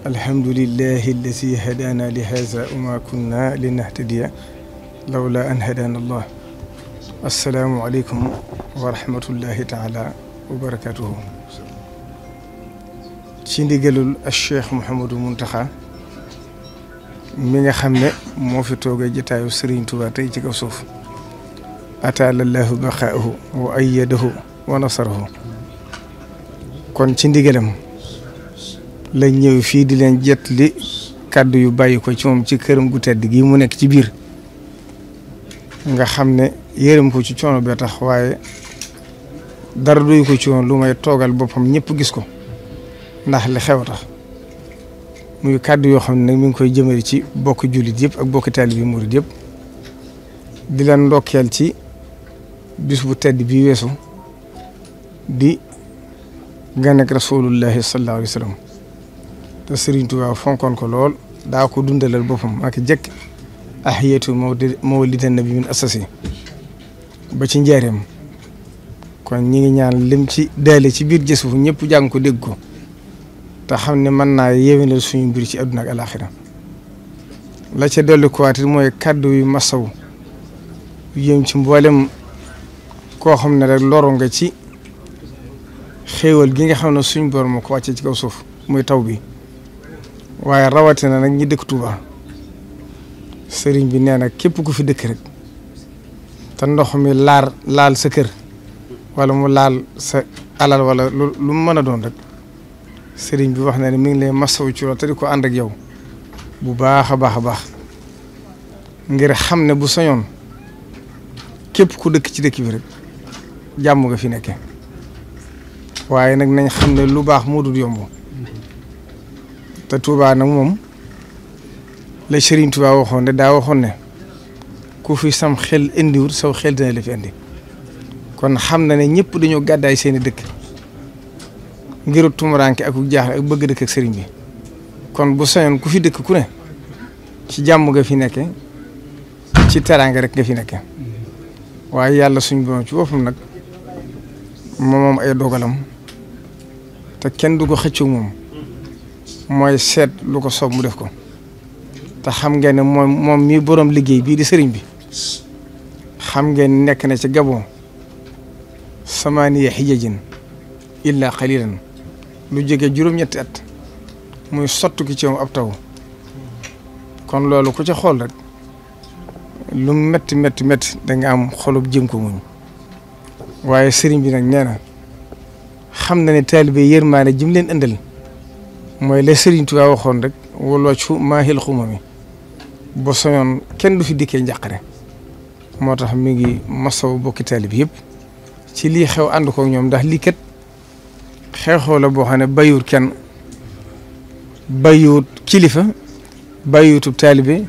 alhamdulillahi alladi hadana li haza wa ma kunna linahtadiya lawla an hadana allah. assalaamu aleykum wa rahmatullahi taala wa barakatuhu. ci ndigalul Cheikh Mouhamadou Mountakha mi nga xam ne moo fi toogee jotaayu Serigne Touba tey ci kaw suuf ataalallahu baqaahu wa ayyadahu wa nasarahu. kon ci ndigalam la ñëw fii di leen jot li kàddu yu bàyyi ko ci moom ci këram gu tedd gi mu nekk ci biir nga xam ne yërëm ko ci coono bee tax waaye dara doy ko ci woon lu may toogal boppam ñëpp gis ko ndax li xew tax muy kàddu yoo xam ne nag mi ngi koy jëmale ci bokk jullit yëpp ak bokk taalibe bi murid yëpp di leen ndokkeel ci bis bu tedd bi weesu di gan ak rasulullahi sallallahu alayhi wa sallam te Serigne Touba fonkoon ko lool daa ko dundalal boppam ak jëkk ahiyatu mawlidan nabi min asasi ba ci njaareem kon ñi ngi ñaan lim ci daale ci biir jës fu ñëpp jàng ko dégg ko te xam ne mën naa yéwénal suñu mbir ci àdduna ak alaxira la ca dolli ko waat mooy kàddu yu masaw yëm ci mboolem koo xam ne rek loro nga ci xéewal gi nga xam ne suñ borom moo ko wàccee ci kaw suuf muy taw bi waaye rawatina nag ñi dëkk Touba sëriñ bi nee na képp ku fi dëkk rek te ndox mi laal sa kër wala mu laal sa alal wala lu mu mën a doon rek sëriñ bi wax na ne mi ngi lay masawu ci loolu te di ko ànd ak yow bu baax a baax a baax ngir xam ne bu sañoon képp ku dëkk ci dëkk bi rek jàmm nga fi nekke waaye nag nañ xam ne lu baax moo dul yomb te Touba nag moom la Serigne Touba waxoon ne daa waxoon ne ku fi sam xel indiwul saw xel dina la fi indi kon xam na ne ñëpp dañoo gàddaay seeni dëkk ngir tumuraanke ak jaaxle ak bëgg dëkk ak Serigne bi kon bu sañoon ku fi dëkk ku ne ci jàmm nga fi nekke ci teraanga rek nga fi nekke waaye yàlla suñ borom ci boppam nag moom ay dogalam te kenn du ko xëccoo moom mooy seet lu ko soob mu def ko te xam ngeen ne moom mii borom liggéey bii di sëriñ bi xam ngeen nekk na ci Gabon samaaniya xijajin illa xalilan lu jóge juróom-ñetti at muy sottu ki ci moom ab taw kon loolu ku ca xool rek lu metti metti metti da nga am xolub jëm ko muñ waaye sëriñ bi nag nee na xam na ne taalibe yërmaane jëm leen indal mooy la Serigne Touba waxoon rek wala cu maahil xuma mi ba soñoon kenn du fi dikkee njàqare moo tax mi ngi masaw bokki taalibe yëpp ci lii xew ànd ko ñoom ndax lii kat xew-xew la boo xam ne bàyyiwut kenn bàyyiwut kilifa bàyyiwutub taalibe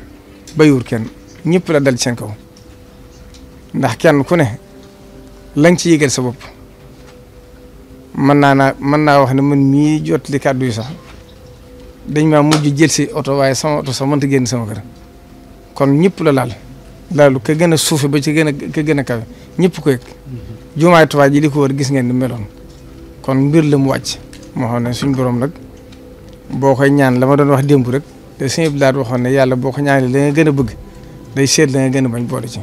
bàyyiwut kenn ñëpp la dal ci seen kaw ndax kenn ku ne lañ ci yëgal sa bopp mën naa wax ne man mii jot li kàddu yi sax dañ maa mujj jël si oto waaye sama oto sax mënta génn sama kër kon ñëpp la laalu ka gën a suufe ba ci ka gën a kawe ñëpp ko yëg jumaay Tuubaa ji li ko wër gis ngeen ni meloon kon mbir la mu wàcc moo xam ne suñ borom nag boo koy ñaan la ma doon wax démb rek te sëñ bi daal waxoon ne yàlla boo ko ñaanee la nga gën a bëgg day seet la nga gën a bañ boole ci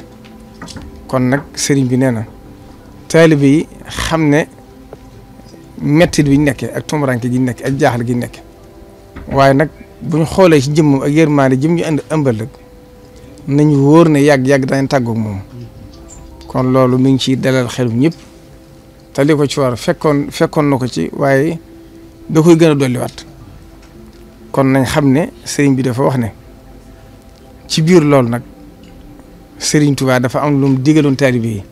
kon nag sëriñ bi nee na taalibe yi xam ne mettit bi ñu nekkee ak tumuranke gi ñu nekk ak jaaxle gi ñu nekk waaye nag bu ñu xoolee ci jëmmam ak yërmaane jëm ñu ëmbal rek nañu wóor ne yàgg-yàgg dañ tàggoog moom kon loolu mi ngi ciy dalal xelum ñëpp te li ko ci war fekkoon na ko ci waaye da koy gën a dolliwaat kon nañ xam ne sëriñ bi dafa wax ne ci biir loolu nag Sëriñ Touba dafa am lu mu digaloon taalibe yi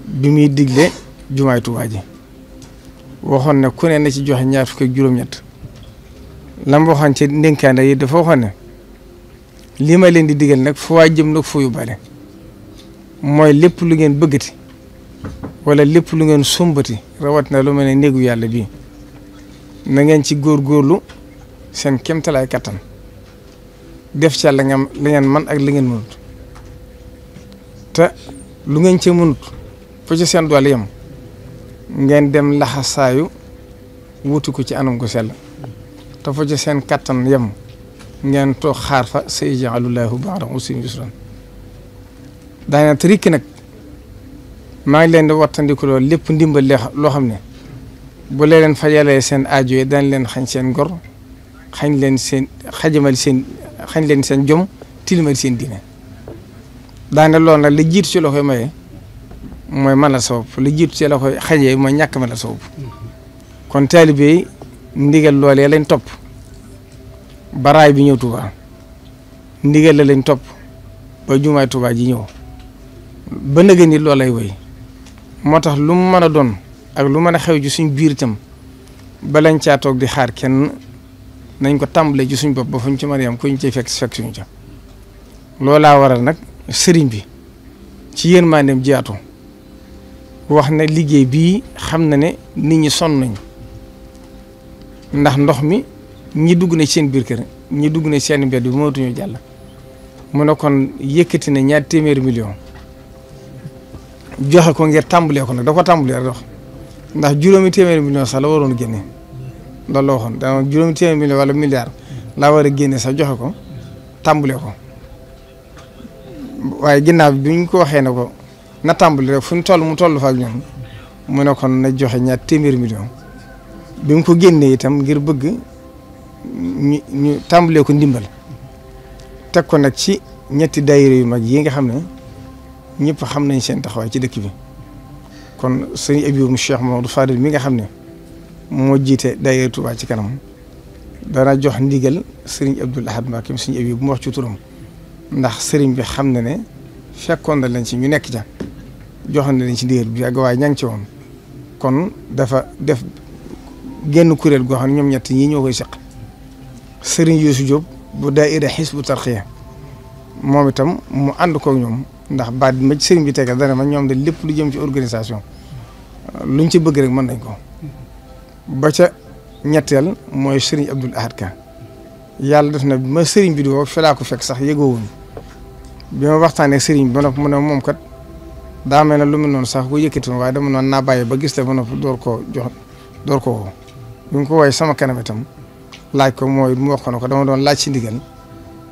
bi muy digle jumaay Touba ji waxoon ne ku ne na ci joxe ñaar fukk ak juróom-ñett lam waxoon ci ndénkaane yi dafa waxoon ne lii ma leen di digal nag fu waa jëm nag fu yóbbaale mooy lépp lu ngeen bëggati wala lépp lu ngeen sumbati rawatina lu mel ne néegu yàlla bii na ngeen ci góorgóorlu seen kéemtalaay kattan def ca la ngeen man ak la ngeen mënut te lu ngeen ca mënut fu ci seen doole yem ngeen dem laxasaayu wutu ko ci anam gu sell te fu ci seen kattan yem ngeen toog xaar fa sayaj'alullaahu ba'da usrin yusran daana trikk nag maa ngi leen di wattandiku loolu lépp ndimbal loo xam ne bu leen fajalee seen aajo yi dañ leen xañ seen ngor xañ leen seen jom tilimal seen diine daane loolu nag li jiitu ci la koy maye mooy mën la sabab li jiitu ci la koy xajee mooy ñàkk mën la sabab kon taalibe yi ndigal loolee lañ topp baraay bi ñëw Touba ndigal la lañ topp ba jumaay Touba ji ñëw ba nëgë ni loolay woy moo tax lu mu mën a doon ak lu mën a xew ci suñ biir itam balañ caa toog di xaar kenn nañ ko tàmbalee ci suñ bopp ba fuñ ci mën a yam kuñ cay fekk suñu ca loolaa waral nag sëriñ bi ci yërmandeem jaatu wax ne liggéey bii xam na ne nit ñi sonn nañ ndax ndox mi ñi dugg na seen biir kër ñi dugg na seen mbedd bi mootuñu jàll mu ne kon yëkkati na ñaar téeméeri million joxe ko ngir tàmbalee ko nag da ko tàmbalee rek dox ndax juróomi téeméeri million sax la waroon génne loolu la waxoon dama juróomi téeméeri million wala milliard laa war a génne sax joxe ko tàmbalee ko waaye ginnaaw bi ñu ko waxee ne ko na tàmbali rek fu ñu toll mu toll fa ak ñoom mu ne kon na joxe ñaar téeméeri million bi mu ko génnee itam ngir bëgg ñu tàmbalee ko ndimbal teg ko nag ci ñetti daayira yu mag yi nga xam ne ñëpp xam nañ seen taxawaay ci dëkk bi kon sëñ Abibu Cheikh Mamadou Fadil mi nga xam ne moo jiite daayira Touba ci kanam dana jox ndigal sëriñ Abdoul Ahad Mbacké sëñ Abibu bu mu wax ci turam ndax sëriñ bi xam na ne fekkoon na leen ci ñu nekk ca joxoon na leen ci ndigal bi ak waaye ña ngi ci woon kon dafa def genn kuréel goo xam ne ñoom ñett ñii ñoo koy seq sëriñ Youssou Diop bu daayira Hizbut Tarqiyyah moom itam mu ànd koog ñoom ndax baat bi ma ci sëriñ bi tegal dana ma ñoom de lépp lu jëm ci organisation luñ ci bëgg rek mën nañ ko ba ca ñetteel mooy sëriñ Abdoul Ahad Ka yàlla def na bi ma sëriñ bi di woo fi laa ko fekk sax yëgoowuñ bi ma waxtaanee sëriñ bi ba noppi mu ne moom kat daa mel ne lu mel noonu sax ko yëkkati ma waaye dama noonu naa bàyyi ba gis la ba noppi door koo woo bi mu ko woowee sama kanam itam laaj ko mooy mu wax ko ne ko dama doon laaj ci ndigal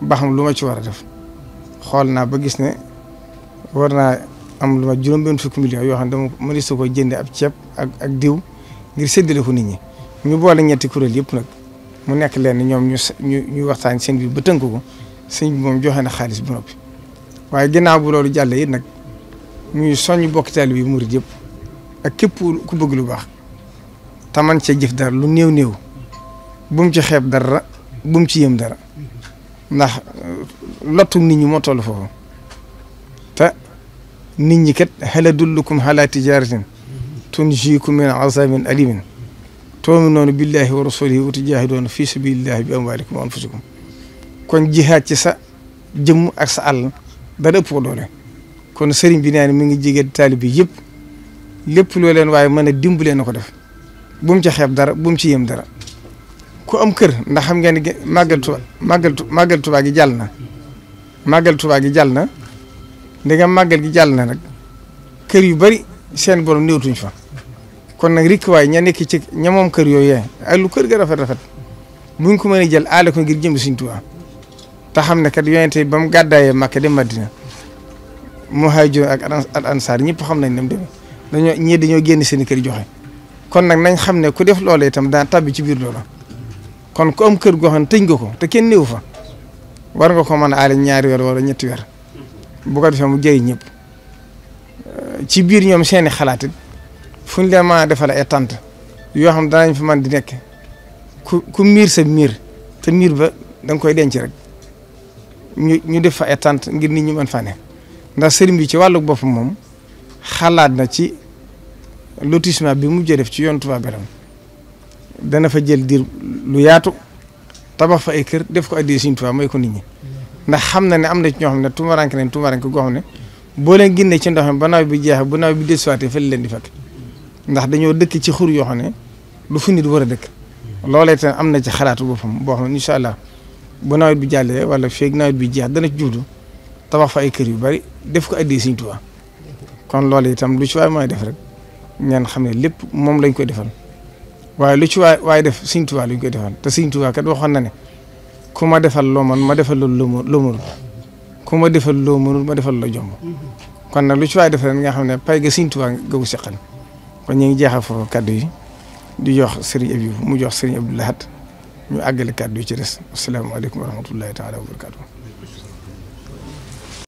ba xam lu ma ci war a def xool naa ba gis ne war naa am lu ma juróom-benn fukki millions yoo xam ne dama mënees ko jënde ab ceeb ak diw ngir séddale ko nit ñi ñu boole ñetti kuréel yëpp nag mu nekk leen ñoom ñu waxtaan seen biir ba tënk ko sëñ bi moom joxe na xaalis bu noppi waaye ginnaaw bu loolu jàllee it nag ñuy soññ bokk taalibe bi murid yëpp ak képp ku bëgg lu baax te man cee jëf dara lu néew bu mu ci xeeb dara bu mu ci yëm dara ndax lottu nit ñi moo toll foofu te nit ñi kat hal adullukum ala tijaratin tunjiikum min azabin alimin tu'minuuna billahi wa rasulihi wa tujaahiduuna fi sabilillahi bi amwaalikum wa anfusikum kon jihaad ci sa jëmm ak sa àll dara ëpp ko doole kon sëriñ bi nee na mi ngi jege taalib bi yëpp lépp loo leen waaye mën a dimbalee na ko def bu mu ci xeeb dara bu mu ci yëm dara ku am kër ndax xam ngeen ne màggal Tuubaa gi jàll na màggal Tuubaa gi jàll na ndegam màggal gi jàll na nag kër yu bari seen borom néewtuñ fa kon nag rikk waay ña nekk ci ña moom kër yooyu ak lu kër ga rafet buñ ko mën a jël aale ko ngir jëm Sëriñ Tuubaa te xam ne kat yonente ba mu gàddaayee Makka dem Madina muhaajir ak ansaar ñëpp xam nañ ne mu demee dañoo génn seen kër joxe kon nag nañ xam ne ku def loolee itam daa tabbi ci biir loola kon ku am kër goo xam ne tëj nga ko te kenn néew fa war nga ko mën a aale 2 weer wala 3 weer bu ko defee mu jëriñ ñëpp ci biir ñoom seeni xalaat it fu ñu leen mën a defal ay tànt yoo xam danañ fa mën di nekk ku miir sa miir te miir ba da nga koy denc rek ñu def fa ay tànt ngir nit ñi mën fa ne ndax sëriñ bi ci wàllu boppam moom xalaat na ci lotissement bi mu def ci yoon Touba Belem dana fa jël diir lu yaatu tabax fa ay kër def ko addee Sëriñ Touba may ko nit ñi ndax xam na ne am na ci ñoo xam ne tumaranke goo xam ne boo leen génnee ci ndox mi ba nawet bi jeex bu nawet bi desuwaatee fa leen di fekk ndax dañoo dëkk ci xur yoo xam ne lu fu nit war a dëkk loolee itam am na ci xalaatu boppam boo xam ne incha allah bu nawet bi jàllee wala feeg nawet bi jeex dana ci jublu tabax fa ay kër yu bari def ko addee Sëriñ Tuubaa kon loolu itam lu ci waay mooy def rek ngeen xam ne lépp moom lañ koy defal waaye lu ci waay def Sëriñ Tuubaa lañ koy defal te Sëriñ Tuubaa kat waxoon na ne ku ma defal loo man ma defal loo mënul ku ma defal loo mënul ma defal loo jomb kon nag lu ci waay def rek nga xam ne pay ga Sëriñ Tuubaa gawu seqal kon ñu ngi jeexal foofu kaddu yi di jox Serigne Abibou mu jox Serigne Abdou Lahad ñu àggale kaddu yi ci des asalaamaaleykum wa rahmatullahi taala wa barakatuh